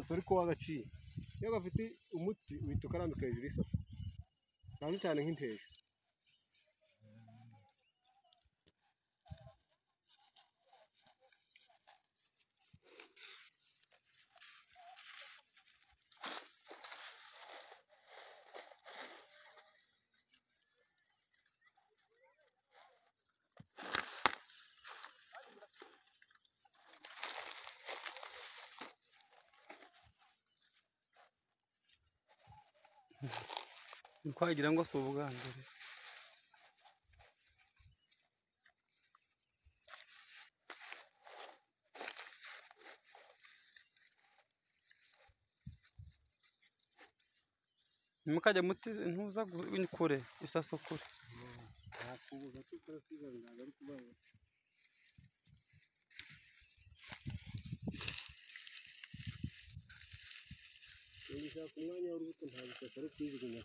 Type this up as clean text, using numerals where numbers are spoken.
Isaso ariko wagaciye. Iyo gafite umutsi uhita ukarambika hejuru y'isaso. Cyane cyane nk'inteja. Twagira ngo si ubwa mbere. Ntimukajya muti ntuza kure isaso kure. Gushaka umwanya w'urubuto ntabwo isasa ari kuyijugunya.